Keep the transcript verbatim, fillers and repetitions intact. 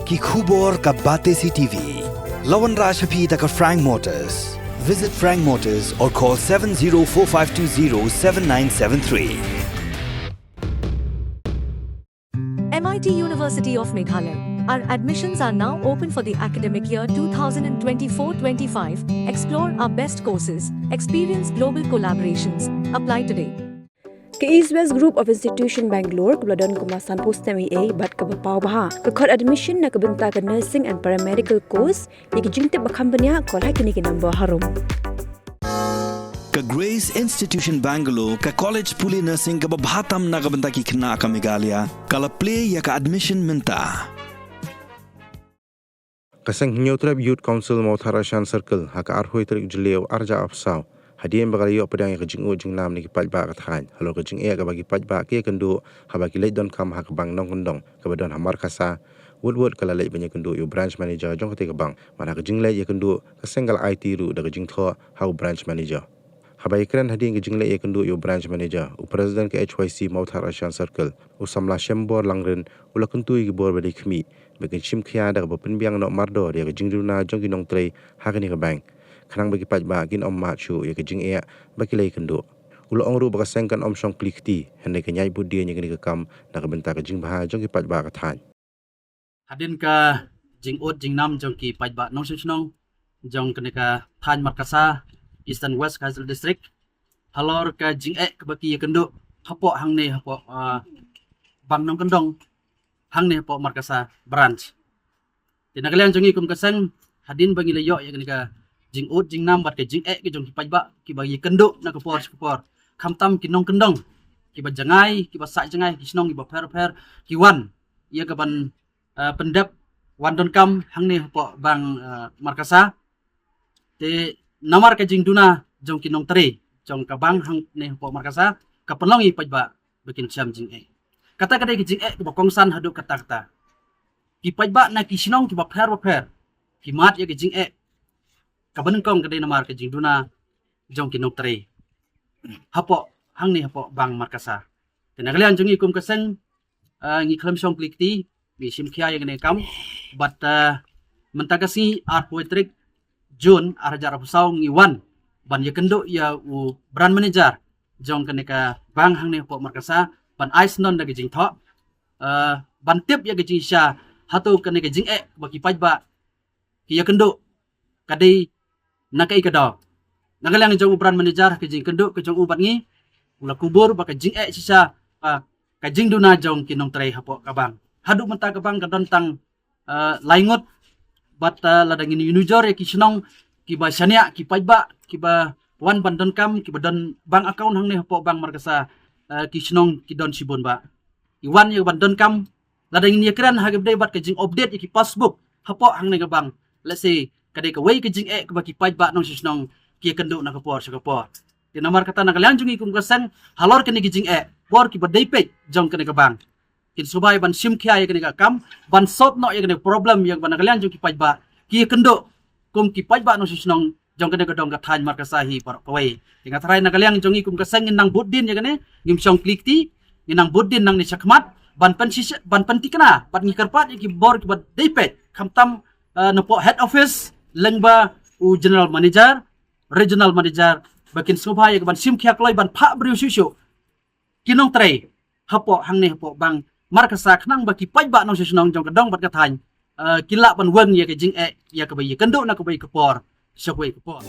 Ki khubor ka Batesi T V. La wanrah sha phi da ka Frank Motors. Visit Frank Motors or call seven zero four five two zero seven nine seven three. M I T University of Meghalaya. Our admissions are now open for the academic year two thousand twenty-four twenty-five. Explore our best courses, experience global collaborations. Apply today. Ka East West Group of Institution Bangalore kaba la don kumba sanphew snem eiei bad kaba paw bha ka khot admission na ka bynta ka nursing and paramedical course. Ïa ki jingtip ba kham bniah, call ha kine ki number harum. Ka Grace Institution Bangalore, ka college pule nursing kaba bha tam na ka bynta ki khynnah ka Meghalaya, ka la plie ïa ka admission mynta. Ka seng Hynñiewtrep Youth Council Mawthadraishan Circle ha ka arphew tarik Jylliew arhajar arphew saw, hadien ba ka la ïoh pdiang ïa ka jingud jingnam na ki paidbah ka thaiñ halor ka jingeh kaba ki paidbah ki ïakynduh haba ki leit donkam ha ka bank nongkyndong kaba don ha Markasa, wut wut ka la leit ban ïakynduh ïa u branch manager jong katei ka bank. Bad ha ka jingleit ïakynduh, ka seng ka la aiti ruh da ka jingthoh ha u branch manager. Haba ïakren hadien ka jingleit ïakynduh ïa u branch manager, u president ka H Y C Mawthadraishan Circle, u samla Shembor Langrin, u la kyntu ïa ki bor ba dei khmih ba kin shim khia da kaba pynbiang noh mardor ïa ka jingduna jong ki nongtrei ha kane ka bank, khnang ba ki paidbah kin ym mad shuh ïa ka jingeh ba ki la ïakynduh. U la ong ruh ba ka seng kan ym shong kli kti, hynrei kan ïaid buddien ïa kane ka kam na ka bynta ka jingbha jong ki paidbah ka thaiñ. Hadien ka jingud jingnam jong ki paidbah nongshong shnong jong kane ka thaiñ Markasa, Eastern West Khasi Hills District, halor ka jingeh kaba ki ïakynduh hapoh hangne, hapoh, ah, bank nongkyndong hangne hapoh Markasa branch. Te na ka liang jong ngi kum ka seng, hadien ba ngi la ïoh ïa kane ka jingud jingnam bad ka jingeh ka jong ki paidbah kiba ïakynduh na ka por sha ka por, khamtam ki nongkyndong kiba jngai, kiba sah jngai ki shnong kiba pher pher, ki wan ïa ka ban, ah, pyndep, wan donkam hangne hapoh bank, ah, Markasa. Te namar ka jingduna jong ki nongtrei jong ka bank hangne hapoh Markasa, ka pynlong ïa ki paidbah ba kin shem jingeh. Kata ka dei ka jingeh kaba kongsan haduh katta katta. Ki paidbah na ki shnong kiba pher bapher ki mad ïa ka jingeh kaba nyngkong ka dei namar ka jingduna jong ki nongtrei hapoh hangne hapoh bank Markasa. Te na ka liang jong ngi kum ka seng, ah, ngi khlem shong kli kti, ngi shim khia ïa kane ka kam. Bad, ah, mynta ka sngi arphew tarik June arhajar arphew saw ngi wan ban ïakynduh ïa u branch manager jong kane ka bank hangne hapoh Markasa ban ai syndon da ka jingthoh, ah, ban tip ïa ka jingshisha hato kane ka jingeh ba ki paidbah ki ïakynduh ka dei na kaei ka daw. Na ka liang jong u branch manager, ka jingkynduh ka jong u bad ngi, u la kubur ba ka jingeh shisha, ah, ka jingduna jong ki nongtrei hapoh ka bank. Haduh mynta ka bank ka don tang, ah, lai ngut, bad, ah, lada ngin ïanujor ïa ki shnong kiba shaniah, ki paidbah kiba wan ban donkam, kiba don bank account hangne hapoh bank Markasa, ah, ki shnong ki don shibun bah. Ki wan ïa ban donkam, lada ngin ïakren ha kaba dei bad ka jing update ïa ki passbook hapoh hangne ka bank, let's say ka dei kawei ka jingeh kaba ki paidbah nongshong shnong ki ïakynduh na ka por sha ka por. Te namar kata na ka liang jong ngi kum ka seng, halor kane ka jingeh, bor kiba dei peit jong kane ka bank kin sngewbha ban shim khia ïa kane ka kam, ban solve noh ïa kane ka problem ïa kaba na ka liang jong ki paidbah ki ïakynduh kum ki paidbah nongshong shnong jong kane ka dong ka thaiñ Markasa hi baroh kawei. Te nga tharai na ka liang jong ngi kum ka seng ngin nang bud dien ïa kane, ngim shong kli kti, ngin nang bud dien nangne shakhmat ban pynshisha, ban pynthikna bad ngi kyrpad ïa ki bor kiba dei peit, khamtam, eh, napoh head office lyngba u general manager, regional manager, ba kin sngewbha ïa ka ban shim khia kloi ban phah briew shuh shuh ki nongtrei hapoh hangne hapoh bank Markasa khnang ba ki paidbah nongshong shnong jong ka dong bad ka thaiñ, eh, ki lah ban weng ïa ka jingeh ïa kaba ïakynduh na kawei ka por sha kawei ka por.